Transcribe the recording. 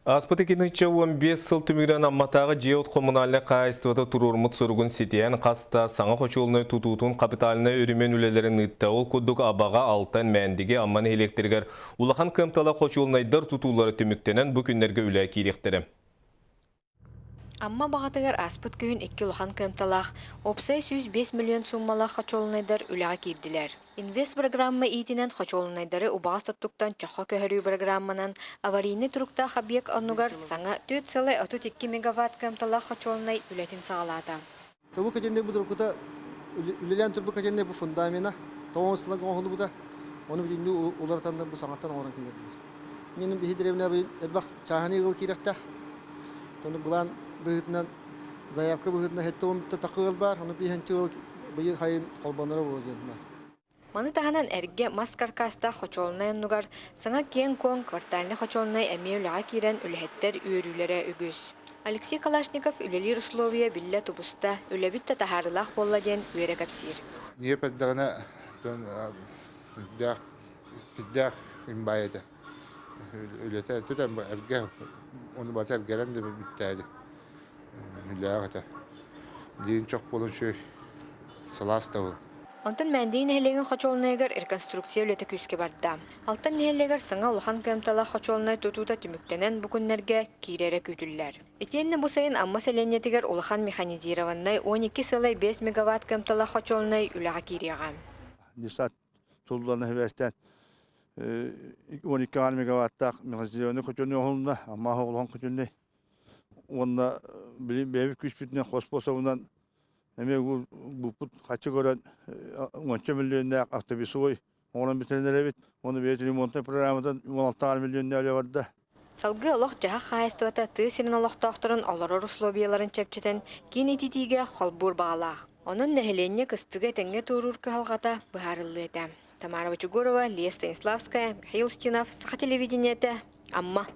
Ааспыт 2015 сыл түмүгүнэн Амматааҕы дьиэ-уот коммунальнай хаһаайыстыбата туруоруммут соругун ситиһэн, хас да саҥа хочуолунай тутуутун капитальнай өрөмүөн үлэлэрин ыытта. Ол курдук Абаҕа, Алтан, Мээндиги, Амма нэһилиэктэригэр улахан кыамталаах хочуолунайдар тутуулара түмүктэнэн, бу күннэргэ үлэ киириэхтэрэ. Амма баҕатыгар ааспыт күһүн икки улахан кыамталаах, уопсай 105 миллион сууммалаах хочуолунайдар үлэҕэ киирдилэр. Инвест программа иитинэн хочуолунайдары убаҕас оттуктан чоххо көһөрүү программанан аварийнай туруктаах объект оннугар саҥа 4,32 мегаватт кыамталаах хочуолунай үлэтин саҕалаата. Тобу кэтинне бу турукута үлэлээн турбу кэтинне бу фундамена тоҕон сылга оҥоһуллубута. Ону бүтүннүү уларытаннар бу саҥаттан оҥорон киллэрдилэр. Мин биһи дэриэбинэ элбэх чааһынай ыал киирэхтээх. Тону былаан быһыытынан заявка быһыытынан 70 такы ыал баар, ону биһэнчи ыал быйыл хайын холбоноро буолуо диэн. Маны таһынан эргэ мас каркаастаах хочуолунай оннугар саҥа киэҥ-куоҥ квартальнай хочуолунай эмиэ үлэҕэ киирэн үлэһиттэр үөрүүлэрэ үгүс. Алексей Калашников үлэлиир условия биллэ тубуста, үлэбит да таһаарыылаах буолла диэн үөрэ кэпсиир. Ньиэп эрдэҕинэ сүрдээх имбаай этэ. Үлэтэ түтэн эргэ ону барыта эргэрэн да бүттээди. Үлээх этэ. Диин чох буолан үчүгэй сылаас да буолан. Онтон Мээндиги нэһилиэгин хочуолунайыгар реконструкция үлэтэ күүскэ барда. Алтан нэһилиэгэр саҥа улахан кыамталаах хочуолунай тутуута түмүктэнэн бу күннэргэ киирэрэ күүтүллэр. Итиэннэ бу сайын Амма сэлиэнньэтигэр улахан механизированнай 12,5 мегаватт кыамталаах хочуолунай үлэҕэ киириэҕэ. Десант туллан сибээстээн 12 мегаваттаах механизированный хочуолунай оҥоһулунна, Амма оҕолоһон хочуолунай уонна били бэйэбит күүспүтүнэн хоспособунан эмиэ буппут хаччы көрөн уонча миллионнаах автобусовой оҥорон бүтэрэн эрэбит. Уонна бэйэбит ремонтнай программатан 16 миллионнаах үлэ барда. Салгыы олох-дьаһах хаһаайыстыбата тыа сирин олохтоохторун олорор условияларын чэпчэтэн, киин ититиигэ холбуур баҕалаах. Онон нэһилиэнньэ кыстыгы этэҥҥэ туоруур кыһалҕата быһаарыллыа этэ. Тамара Бочугурова, Лия Станиславская, Михаил Устинов, Саха телевидениетэ, Амма.